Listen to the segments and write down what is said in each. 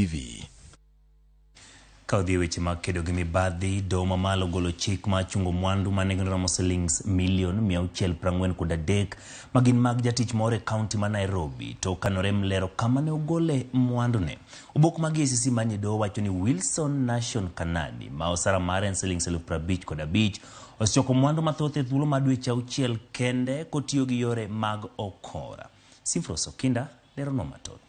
TV. Ka odhi e weche mag kedo gi mibadhi, doho mamalo ogolo chik mar chungo mwandu ma nengone romo silings milion 643 ma gin mag jatich moro e kaunti ma Nairobi to kanorem lero kama ne ogole mwandune. Obok mag EACC manie doho wacho ni Wilson Nation Kanani ma osara mare en silings 55,000 osechoko mwandu mathoth e thuolo mar dweche auchiel kende kotiyo gi yore mag okora. Simfros Okinda leronwa mathoth.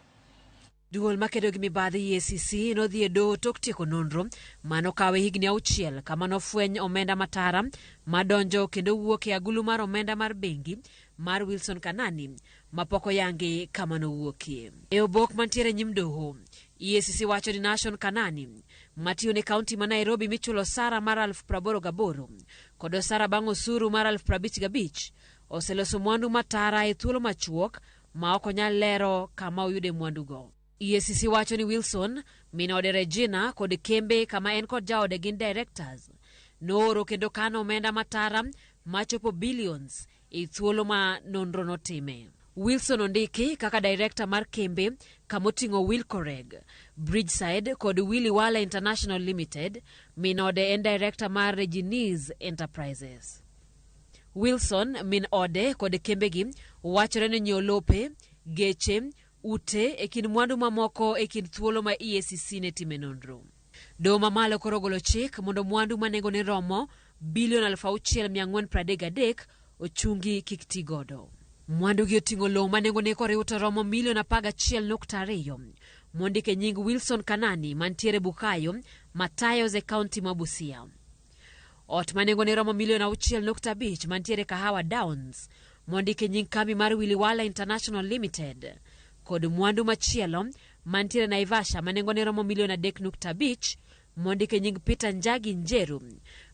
Duol makedo gi mibadhi EACC nodhi e doho tok tieko nonro manokawe higni auchiel kama nofweny omenda matara madonjo kendo wuok e agulu mar omenda mar bengi mar Wilson Kanani mapok oyangi kama nowuokie. E obok mantiere nyim doho, EACC wacho ni Nashon Kanani matiyo ne kaunti ma Nairobi michulo osara mar 88,000 kod osara bang' osuru mar 55,000 oseloso mwandu matara e thuolo machuok ma ok onyal lero kama oyude mwandugo. EACC wacho ni Wilson, min ode Regina kod kembe kama en kod jaode gin directors, nooro kendo kano omenda matara machopo billions e thuolo ma nonro notime. Wilson ondiki kaka director mar kembe kamoting'o Wilcoreg, Bridgeside kod Willy Wala International Limited, min ode en director mar Reginese Enterprises. Wilson, min ode kod kembegi wachore ni nyiewo lope, geche, ute e kind mwandu mamoko e kind thuolo ma EACC ne time nonro. Doho mamalo koro ogolo chik mondo mwandu ma nengone romo bilion 6,433 ochungi kik ti godo. Mwandugi oting'o lowo ma nengone koriw to romo milion 11.2 mondik e nying Wilson Kanani mantiere Bukayo, Matayos e kaunti ma Busia. Ot ma nengone romo milion 6.5 mantiere Kahawa Downs mondik e nying kambi mar Wiliwala International Limited kod mwandu machielo mantiere Naivasha ma nengone romo milion 3.5 mondik e nying Peter Njagi Njeru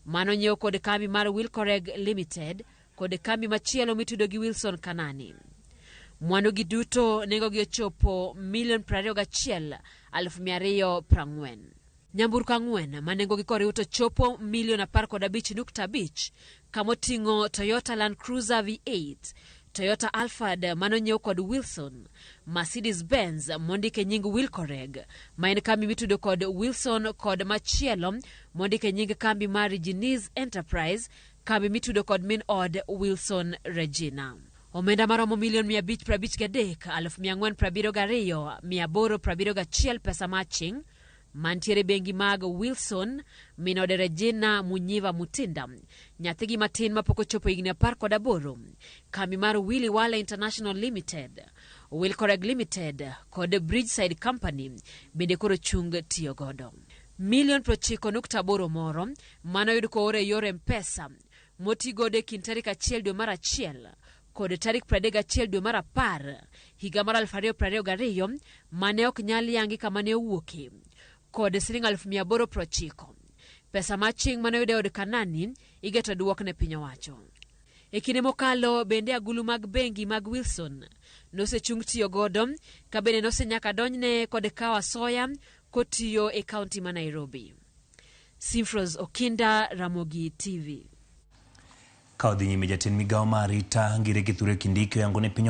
mano nyiew kod kambi mar Wilcoreg Limited kod kambi machielo mitudo gi Wilson Kanani. Mwandu gi duto nengogi ochopo milion 21,240,000. Nyamburko ang'wen ma nengogi koriw to chopo milion 15.5 kamoting'o Toyota Land Cruiser V8, Toyota Alphard manonyiew kod Wilson, Mercedes Benz mondik e nying Wilcoreg ma en kambi mitudo kod Wilson kod machielo mondik e nying kambi mar Reginese Enterprise, kambi mitudo kod min od Wilson Regina. Omenda maromo milion 553, 472, 871 pesa maching mantiere bengi mag Wilson, min ode Regina Munyiva Mutinda, nyathigi matin mapok ochopo higni 18, kambi mar Willy Wala International Limited, Wilcoreg Limited kod Bridgeside Company bende koro chung tiyo godo. Milion 90.8 moro manoyud koor e yor M-Pesa moti godo e kind tarik 1 dwe mar 1 kod tarik 31 dwe mar 10 higa mar 2022 mane ok nyal yangi kama ne owuokie kod siling 890,000. Pesa maching mane oyud e od Kanani igeto duok ne piny owacho. E kinde mokalo bende agulu mag bengi mag Wilson nosechung tiyo godo ka bende nosenyaka donjne kod kawo asoya kotiyo e kaunti ma Nairobi. Simfros Okinda, Ramogi TV. Ka odhi nyime jatend migawo mar arita Ngire Kithure Kindiki oyango ni piny